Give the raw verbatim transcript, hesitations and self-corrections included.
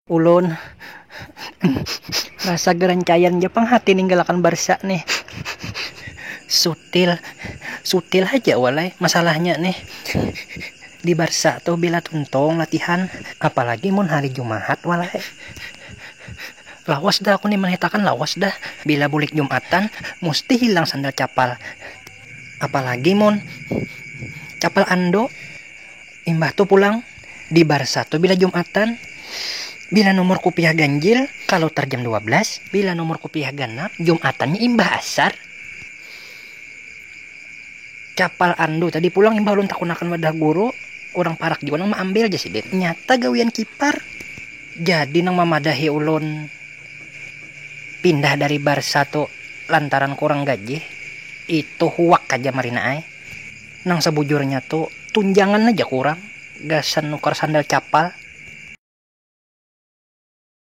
Ulun rasa gerancaian ja pang hati ninggalakan Barca nih. Sutil, sutil haja walai masalahnya nih. Di Barca tuh bila tuntung latihan, apalagi mun hari Jumahat walai. Lawas dah aku nih menitakan, lawas dah. Bila bulik Jumatan, musti hilang sandal capal. Apalagi mun capal ando. Imbah tu pulang, di Barca tu bila Jumatan, bila nomor kupiah ganjil, kalutar jam dua belas, bila nomor kupiah ganap, Jumatannya imbah asar. Capal andu tadi pulang, imbah ulun takunakan wadah guru, urang parak jua nang maambil, jar sidin. Nyata gawian kipar. Jadi nang mamadahi ulun pindah dari Barca tu lantaran kurang gaji, itu huak aja marina ai. Nang sabujurnya tu tunjangan aja kurang, gasan nukar sandal capal.